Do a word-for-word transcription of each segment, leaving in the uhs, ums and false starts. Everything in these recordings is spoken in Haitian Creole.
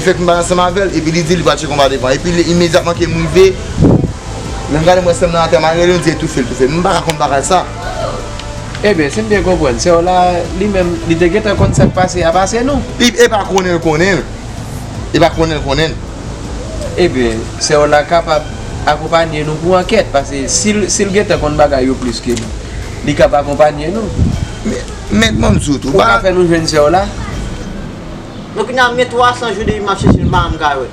Fèk m pale ansanm avè l, epi li di li pral tcheke yon bat devan. Epi li, imedyatman ke m rive, lè m gade m wè sè m nan atè, m al rele l, m di etoufe l, toufe l. M pa ka konn bagay sa. Ebyen, si m byen konprann, sè w la, li menm, li te gentan konn sa k pase a pase nou. Li, e pa konnen l konnen l. E pa konnen l konnen l. Ebyen, sè w la kapab akonpanye nou pou ankèt, paske si l, si l gentan konn bagay yo plis ke nou, li kab akonpanye nou. Men, men, ban m di w tou, ou ka fè nou jwenn sè w la? Donk, kounye a, m gen twa san jou depi m ap chèche l, m pa janm ka wè.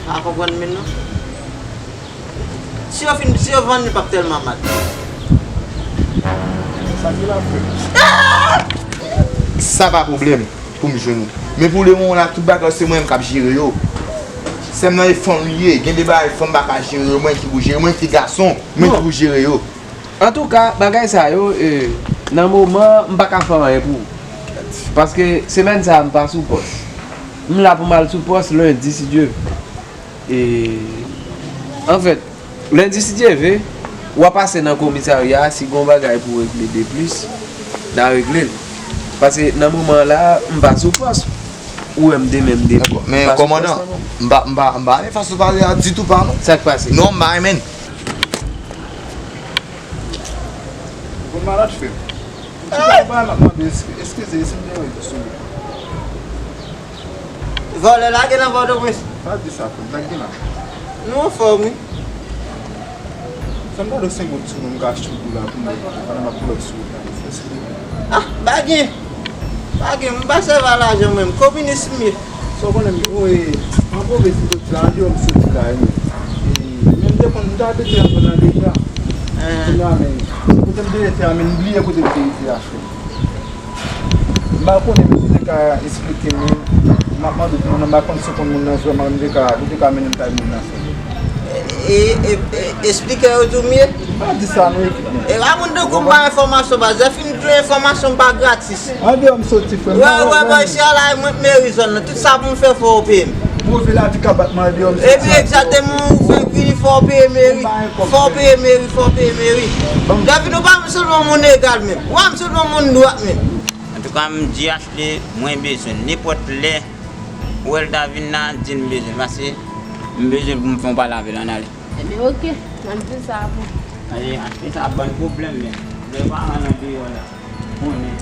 Pa konprann menm non. Si yo fin, si yo vann li, p ap tèlman mal. Sa ki la, frè? Sa pa pwoblèm pou m jwenn ou. Men pou lemoman la, tout bagay se mwen menm k ap jere yo. Sè m nan e fanm li ye. Gen de bagay fanm pa ka jere yo, mwen ki pou jere. Mwen ki gason, mwen ki pou jere yo. Antouka, bagay sa yo, e, nan moman, m pa ka fè anyen pou ou. Paske semèn sa a, m pa sou pòs. M la pou m al sou pòs lendi, si Dye vle. E, anfèt, lendi, si Dye vle, w a pase nan komisarya a, si gen yon bagay pou regle de plis, n a regle l. Paske nan moman la, m pa sou pòs. Ou wè m demen, m demen. Dakò. Men kòmandan, m pa, m pa, m pa renmen fason w pale a ditou pa non. Sa k pase? Non, m pa renmen. Ou konn malad, frè m. Ou ti pa bay m ap mande eskize, eskize si m te wè sou. Vòlè lage nan Pòtoprens. Pa di sa, frè m, sa k gen la? Nou anfòm, wi. Fè m gade yon senkant sou nou, m ka achte yon dola pou mwen, pandan m ap pran lòt sou wout la. Eskize. Ah, pa gen. Pa gen, m pa sèvi a lajan mwen, m kominis m ye. Sa w konnen m, wi, an pwovens m soti la, andeyò m soti kay mwen. E, men m te konn, m te abite nan zòn nan deja. Kounye a, men, kote m te rete a, men m bliye kote m te rete a, frè m. M pa konnen, men si w te ka esplike m, m ap mande pou moun nan, m pa konn si w konn moun nan vrèman, m te ka, ou te ka mennen m kay moun nan, frè m. E, e, e, esplike yo tou m ye? Pa di sa non, ekip mwen. E pa moun tankou m ba enfòmasyon, baz. Lè fini tou enfòmasyon m pa gratis. Andeyò m soti, frè m. Wè, wè, bòy, si a la, mwen k meri zòn nan. Tout sa pou m fè, fò w peye m. Move lavi ka bat mwen, andeyò m soti. Epi egzakteman, ou fè vini, fò w peye meri. Fò w peye meri, fò w peye meri. David, ou pa m sot yon moun egal menm. Ou pa m sot yon moun dwat menm. Antouka, m di Ashley, mwen bezwen nenpòt lè ou wè l ta vin la, di l m bezwen l, paske m bezwen l pou m fè yon pale avè l, ann ale. Ebyen, oke, m ap di sa pou. Aye, achte sa ap ban n pwoblèm, men lè paran an deyò la, konnen.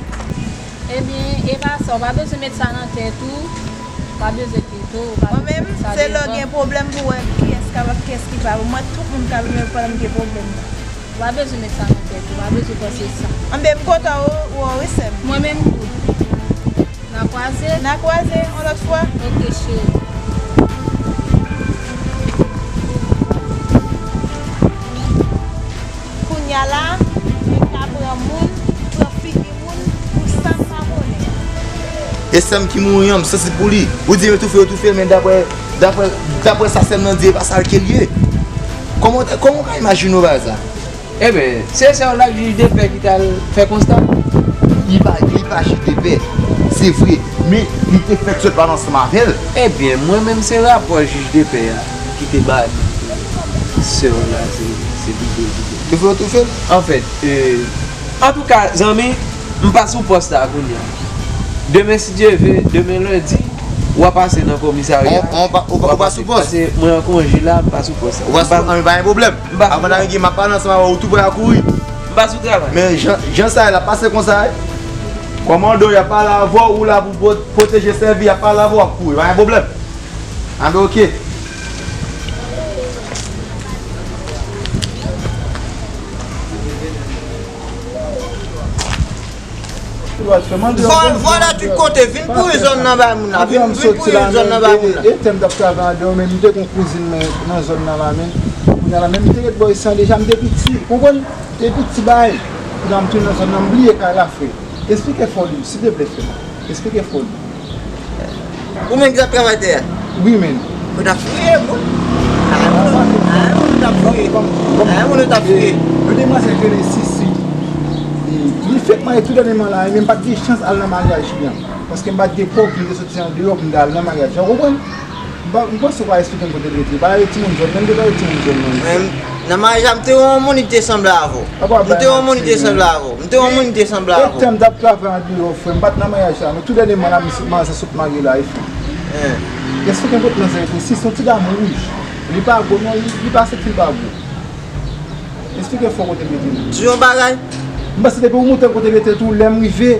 Ebyen, e pa sa, ou pa bezwen met sa nan tèt ou, ou pa bezwen tete w, ou pa bezwen met sa devan. Mwen menm, se lè w gen pwoblèm pou wè kiyès k ap, kiyès ki pa bon. Mwen, tout moun k ap vin pandan m gen pwoblèm. Ou pa bezwen met sa nan tèt ou, ou pa bezwen panse sa. Anben, m kontan wè w wi, sè m. Mwen menm tou. N a kwaze. N a kwaze yon lòt fwa. Oke, cheri. Kounye a la, nèg ka pran moun, pran figi moun, pou sa m pa konnen. E sè m ki mouri an, m sansib pou li. Ou di yo toufe, yo toufe l, men daprè, daprè, daprè sa sè m nan di, e pa sa l ke l ye. Kòman, kòman w ka imajine w bagay sa? Ebyen, se sè w la k jij de pè ki t al fè konsta. Li pa, li pa jij de pè, se vre, men li te fèk sot pale ansanm avè l. Ebyen, mwen menm se rapò jij de pè a ki te ba sè w la, se, se li ki te. Yo fè yo toufe l? Anfèt, e, antouka, zanmi, m pa sou pòs la kounye a. Demen, si Dye vle, demen lendi, w a pase nan komisarya. Ou, ou pa, ou pa, ou pa sou pòs? Paske mwen an konje la, m pa sou pòs la. Ou pa sou pòs? Anben, pa gen pwoblèm. M pa sou travay. Avan n a gen, m ap pale ansanm avè w, ou tou prè a kouri. M pa sou travay. Men jan, jan sa ye la, pase konsa, wi. Kòmando, y ap pale avè w, ou la pou pwo-, pwoteje, sèvi, y ap pale avè w, w ap kouri. Pa gen pwoblèm. Anben, oke. Vòl, vòlè tout kote, vin pouri zòn nan bay moun la, vin, vin pouri zòn nan bay moun la. E tè m t ap travay andeyò, men m te gen yon kouzin mwen nan zòn nan la, men kounye a la, men m te ret bò isan deja, m te piti, konprann? M te piti bay. Kounye a m tounen nan zòn nan, m bliye kay la, frè. Esplike fò li, silteplè, frè m. Esplike fò li. Ou menm ki t ap travay tè a? Wi, men. Ou t ap fouye moun? Ay, moun, ay, moun ou t ap fouye? Ay, moun ou t ap fouye? Yon demwazèl ki rele Sisi. Li, li fèk marye tou dènyèman la, men m pa t gen chans al nan maryaj li an. Paske m pa t gen kòb pou m te soti andeyò pou m te al nan maryaj la, ou konprann? M pa, m panse w pa esplike m kote l rete. Pa rele timoun zòn nan, m te pa rele timoun zòn nan. Men, nan maryaj la, m te wè yon moun ki te sanble avè w. M te wè yon moun ki te sanble avè w. M te wè yon moun ki te sanble avè w. E tè m t ap travay andeyò, frè m, m pa t nan maryaj la, men tou dènyèman la, m, m sa sot marye la, wi, frè m. Eksplike m kote nan zèl tou. Si se yon ti damou wouj, li pa gwo non, li, li pa se ki li pa gwo. Eksplike fò kote m rete non. Di yon bagay. M panse depi ou montre m kote m rete tou, lè m rive.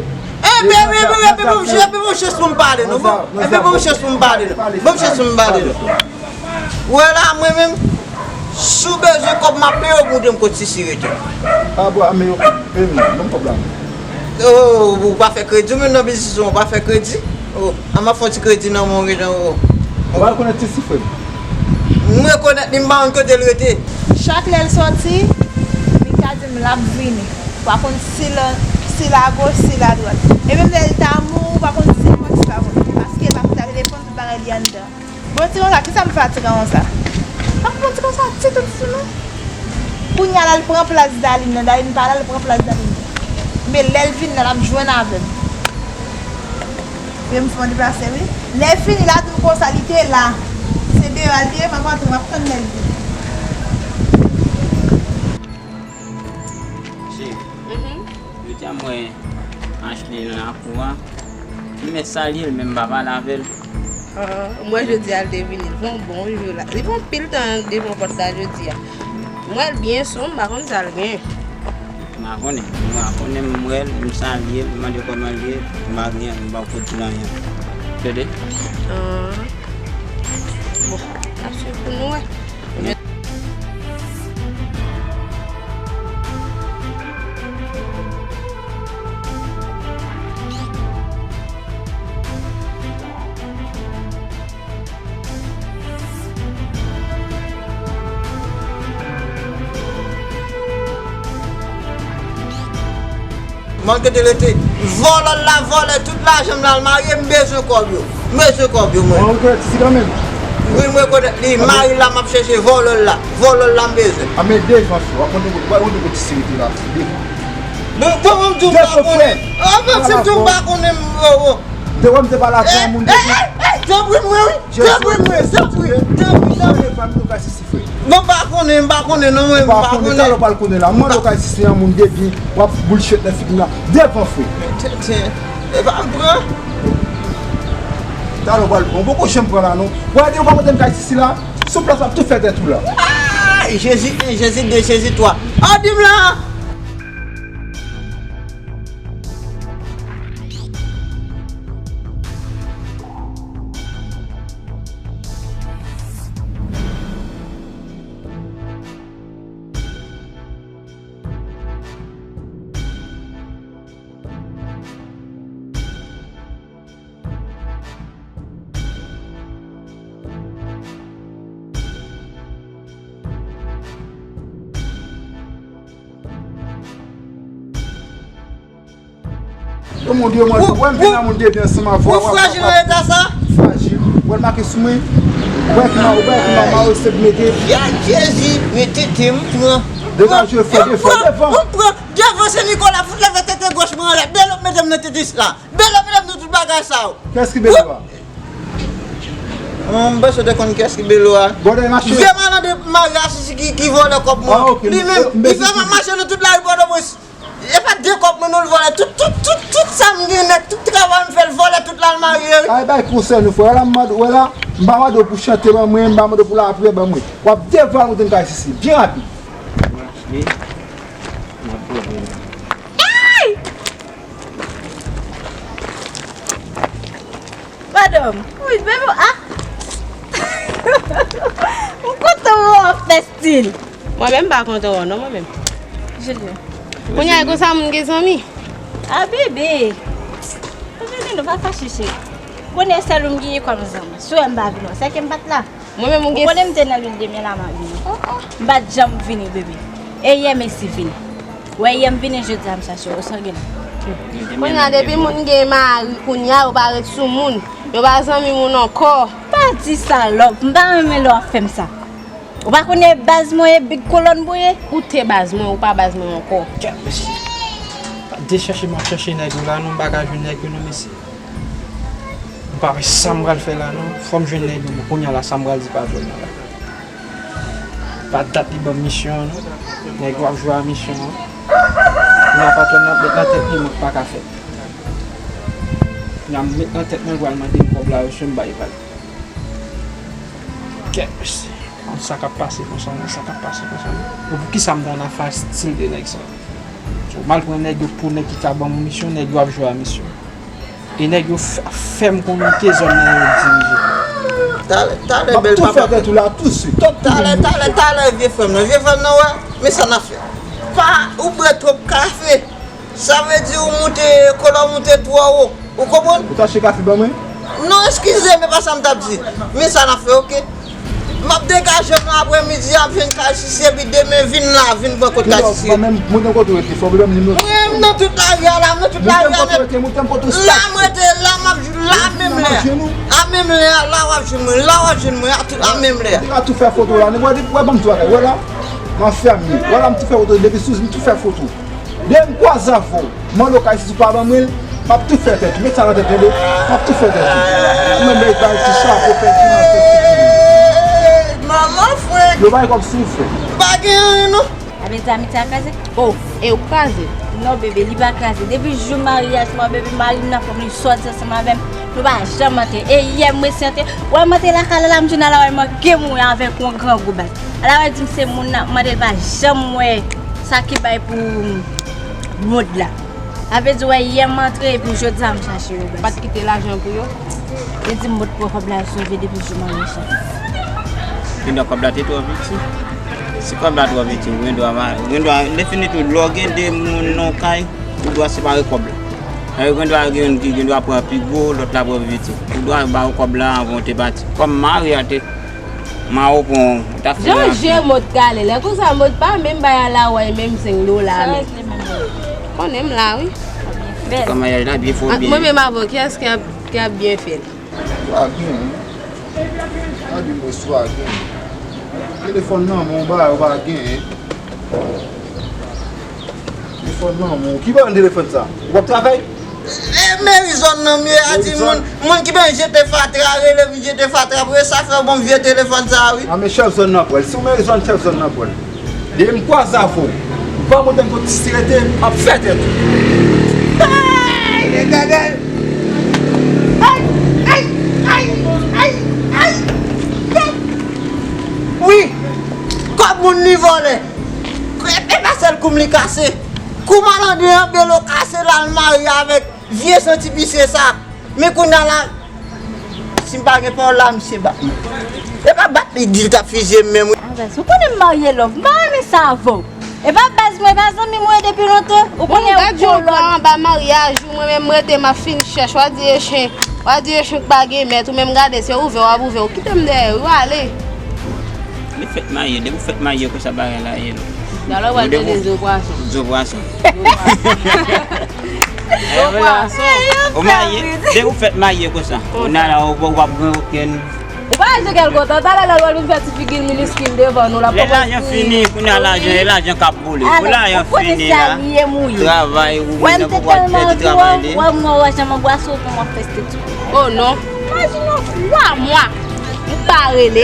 Epi, epi, epi, epi, ban m chans pou m pale non. Bon, epi ban m chans pou m pale non. Ban m chans pou m pale non. Wè la, mwen menm, si w bezwen kòb, m ap peye w pou w montre m kote Sisi rete. A bon, a men yo, men m, ban m kòb la. Oh, ou pa fè kredi, ou menm nan biznis ou, ou pa fè kredi. Oh, an m ap fè yon ti kredi nan men w, gen jan, oh. Ou pa rekonèt Sisi, frè m? M rekonèt li, m pa konn kote l rete. Chak lè l sòti, li ka di m l ap vini. Ou pa konn si l, si l agoch, si l adwat. E menm lè l ta mouri, ou pa konn si l mò, si l pa mò. Paske l pa konn ta telefòn, tout bagay li anndan. Bon, ti konsa, kisa m fatige konsa? Pa konn ti konsa, ti tout sou nou. Kounye a la, l pran plas Daline nan. Daline pa la, l pran plas Daline nan. Men lè l vin la, l ap jwenn avè m. Men m fè yon deplase, wi. Lè l fini, l a di m konsa, li te la. Se deyò a l te ye, m ap antre, m ap tann lè l vini. Cheri, jodi a m wè Ashley nan lakou a. M mèt salye l, men m pa pale avè l. Ah, m wè jodi a l te vini. Li fè yon bon jou la. Li fè yon pil tan devan pòt la jodi a. M wè l byen sonm, m pa konn sa l gen. M pa konnen. M pa konnen, m wè l, m salye l, m mande kòman l ye, m pa gen, m pa ko di l anyen. Tande? Ah. Bon, n ap swiv pou nou wè. Mwen kote l rete. Vòlò l la vòlè tout lajan m la, l marye, m bezwen kòb yo. M bezwen kòb yo, mwen. Mwen rekonèt Sisi kanmenm. Wi, m rekonèt li. Mari l la, m ap chèche vòlò l la. Vòlò l la, m bezwen. A, men devan, frè, w ap konn kote, w ap konn kote Sisi rete la, devan. Bon, bon, bon, m di w m pa konnen. Devan, frè. Ah, bon, si m di w m pa konnen, m, oh, oh. Devan, m te pale ak yon moun depi. Tanpri mwen, wi. Tanpri mwen, tanpri, tanpri, tanpri. Devan, m te kay Sisi, frè. Bon, m pa konnen, m pa konnen, non, mwen, m pa konnen. Talè w pral konnen la. M mande w kay Sisi, se yon moun depi, w ap bullshit nan figi m la. Devan, frè. Tenten. E pa m pran. Talè w pral pran. Bon, poko janm pran la, non. W ap di w pa pote m kay Sisi la. Sou plas, w ap tou fè tèt ou la. Ah, Jezi en, Jezi de, Jezi twa. Ah, di m la. Yo, mon Dye, mwen, wè m vin nan moun de byen ansanm avè w. Ou frajil nan eta sa? Frajil. Wè l make sou mwen. Wè ki ma, wè ki ma, ma yo se mete. Jezi, men tete m pran. Degaje w, frè, devan, devan. M pran, devan se Nikola, fout leve tete goch mwen anlè. Belo mete m nan tete sa. Belo mete m nan tout bagay sa yo. Kiyès ki Belo a? Mwen, m panse w te konn kiyès ki Belo a. Vye malande mari a Sisi ki, ki vòlè kòb mwen. Li menm, li fè m ap mache nan tout lari Pòtoprens. E pa de kòb mwen non l vòlè. Tout, tout, tout, tout sa m gen nèt, tout travay m fè l vòlè tout la l marye wi. Ay bay konsèy nou frè. Wè la m mande, wè la, m pa mande w pou chante ban mwen, m pa mande w pou lapriyè ban mwen. W ap devan al monte m kay Sisi, byen rapid. Mache, m ap poze la. Madanm, wi, bebe, ah! M kontan wè w ap fè stil. Mwen menm m pa kontan wè w non, mwen menm. Jilyen. Kounye a, e konsa moun gen zanmi? Ah, bebe. Jilyen, nou pa fache, cheri. Konnen sèl ou m genyen kòm zanmi. Si w wè m pa vin wè w, se ke m pa t la. Mwen menm ou gen. Ou konnen m te nan lune de miel a mari m. M pa t janm vini, bebe. E yè Messi vini. Wè yè m vini, jodi a m chache w. Sa w gen la? Kounye a, depi moun gen mari, kounye a, yo pa ret sou moun. Yo pa zanmi moun ankò. Pa di sa, love. M pa renmen lè w ap fè m sa. Ou pa konnen e baz mwen ye, big kolòn mwen ye? Ou te baz mwen, ou pa baz mwen ankò. Kèt mesye. Pa de chèche, m ap chèche nèg yo la, non, m pa ka jwenn nèg yo, non, mesye. M pa wè sa m pral fè la non. Fò m jwenn nèg yo, men kounye a la sa m pral di patwòn nan la. Pa dat li ban m misyon an non. Nèg yo ap jwe a misyon an. Kounye a patwòn nan ap met nan tèt li, mwen pa ka fè. Kounya m met nan tèt mwen l pral mande m kòb la, yo sou m bay vag. Kèt mesye. Sa k ap pase konsa, men sa k ap pase konsa, men. Bon, poukisa m ta nan afè stil de nèg sa? So, m al pran nèg yo pou nèg ki ka ban m yon misyon, nèg yo ap jwe a misyon. E nèg yo f- ap fè m konnen ke zòn nan yo dirije. Talè, talè, bèl papa. M ap tou fè tèt ou la touswit. Talè, talè, talè, vye frè m nan. Vye frè m nan, wè, men sa n ap fè. Pa, ou bwè twòp kafe. Sa vle di ou moute, koulè w moute twò wo. Ou konprann? Ou t achte kafe ban mwen? Non, eskize m, e pa sa m t ap di. Men sa n ap fè, oke? M ap degaje m nan aprèmidi a, m ap jwenn kay Sisi, epi demen vin la, vin pran kòb kay Sisi. Ban mwen, montre m kote w rete, fò w ban m nimewo. Mwen, m nan tout lari a la, m nan tout lari a nèt. Montre m kote w rete, montre m kote w sot. La m rete, la m ap, la menm lè a. A menm lè a, la w ap jwenn mwen, la w ap jwenn mwen, a tout, a menm lè a. Ou te ka tou fè foto la, nèg wè, wè ban m tou bagay, wè la. M ap fè m ye. Wè la, m tou fè foto, depi sou, m tou fè foto. Depi m kwaze avè w, mande w kay Sisi ou pa ban mwen l, m ap tou fè tèt ou. Met sa nan tèt ou, tande? M ap tou fè tèt ou. Ou menm bay ti chapo, fè ti nan tèt ou. Manman frenk! Yo bay kòb sou ou, frè. M pa gen anyen, non. Sa vle di amiti a kraze? Oh, e ou kraze? Non, bebe, li pa kraze. Depi jou maryaj mwen, bebe, mari m nan fanm li sòti ansanm avè m. Nou pa janm antre. E yè m resi antre. Wè m antre lakay la, la m jwenn Alaway manke mouri avèk yon grangou baz. Alaway di m se moun nan, mande l pa janm wè sa ki bay pou mond la. Sa vle di wè yè m antre epi jodi a m chache yo baz. Ou pa t kite lajan pou yo? Li di m mond pran kòb la sove depi jou maryaj la. Kidonk kòb la te twò piti. Si kòb la twò piti, ou gen dwa, ou gen dwa defini tou lè w gen de moun nan yon kay. Ou dwa separe kòb la. Sa yo gen dwa gen youn ki gen dwa pran pi gwo, lòt la pran pi piti. Ou dwa ba yo kòb la anvan w te pati. Kòm mari a te mawon pran, ou ta fè. Jan je mòd kale, lè konsa mòd pa menm bay Alaway menm senk dola men. Konnen m la wi. Kòm maryaj la byen fò byen. Mwen menm avè w, kiyès ki ap, ki ap byen fè l? Swa gen. Gade mwen swa gen. Telefòn nan men w ba yo pa gen. Telefòn nan men w. Ki ban telefòn sa? Ou ap travay? E meri zòn nan m ye a di moun, moun ki ben jete fatra, rele vin jete fatra pou yo sa fè bon vye telefòn sa wi. A men chèf zòn nan pwèl. Si w meri zòn chèf zòn nan pwèl. Depi m kwaze avè w, ou pa montre m kote Sisi rete, m ap fè tèt ou. Ay, Letènèl! Ay, ay, ay, ay, ay, ay! Wi, kòb moun li vòlè. E, e pa sèl kou m li kase. Kou malandren an belo kase l al marye avèk vye santi pisye sa. Men kounye a la, si m pa gen pawòl la, misye bat mwen. E pa bat li di l t ap fizye m menm wi. Anvès, ou konnen m marye love, m pa renmen sa avè w. E pa baz mwen, e pa zanmi mwen depi lontan. Ou konnen yon gwo lòd. Anba maryaj ou, mwen menm m rete m ap fin chèch, w a di e chen, w a di e chen k pa gen mèt, ou menm gade se ouvè w ap ouvè, ou kite m dèyè wi, w ale. Li fèt marye, depi w fèt marye konsa bagay la ye non. Talè w al mete zo pwason. Zo pwason. Zo pwason. Ou marye, depi w fèt marye konsa. Kounye a la, ou, ou ap gen okenn. Ou pa wè jan kè l kontan, talè lè l wè l vin fè ti figi l miniskil devan nou la. Lè lajan fini, kounye a lajan, e lajan k ap boule. Pou lajan fini la, travay, ou menm nan pou w al pèdi travay li. Wè m nan wè jan m anbrase w pou m ap fè statut. Oh non. Imajine w twa mwa. Ou pa rele,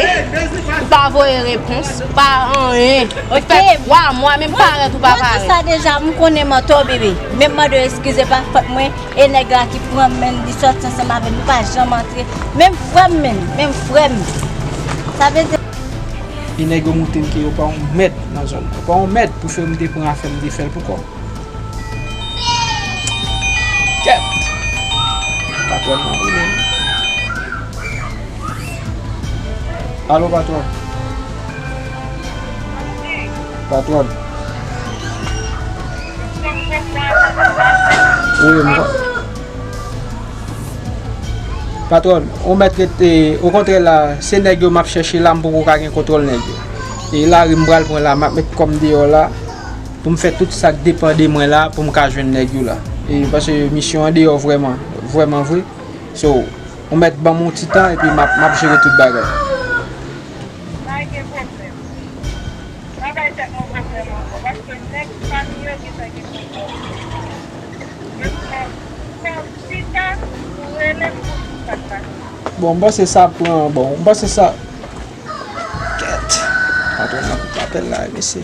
ou pa voye repons, ou pa anyen. Ou fè twa mwa, menm parèt ou pa parèt. Mwen di sa deja, m konnen m antò bebe. Men m mande w eskize, pa fòt mwen. E nèg la ki pran m, men li sòti ansanm avè m, li pa janm antre. Menm frè m, menm, menm frè m. Sa vle di. E nèg yo montre m ke yo pa yon mèt nan zòn nan. Yo pa yon mèt pou fè m te pran afè m te fè l pou kò m. Kèt! Patwòn nan rele m. Alo, patwòn. Patwòn. Wi, m pa. Patwòn, ou mèt rete, okontrè la, se nèg yo m ap chèche la, m poko ka gen kontwòl nèg yo. E lari m pral pran la, m ap met kò m deyò la. Pou m fè tout sa k depann de mwen la, pou m ka jwenn nèg yo la. E paske misyon an deyò vrèman, vrèman vre. So, ou mèt ban m yon ti tan, epi m ap, m ap jere tout bagay. Pa gen pwoblèm. Pa bay tèt mwen pwoblèm ankò, paske nèg fanmi yo gentan gen kontwòl. Epi, kòm chita, ou rele m pou di sa k pase. Bon, m panse sa pran, bon, m panse sa. Kèt. Patwòn nan koupe apèl la, mesye.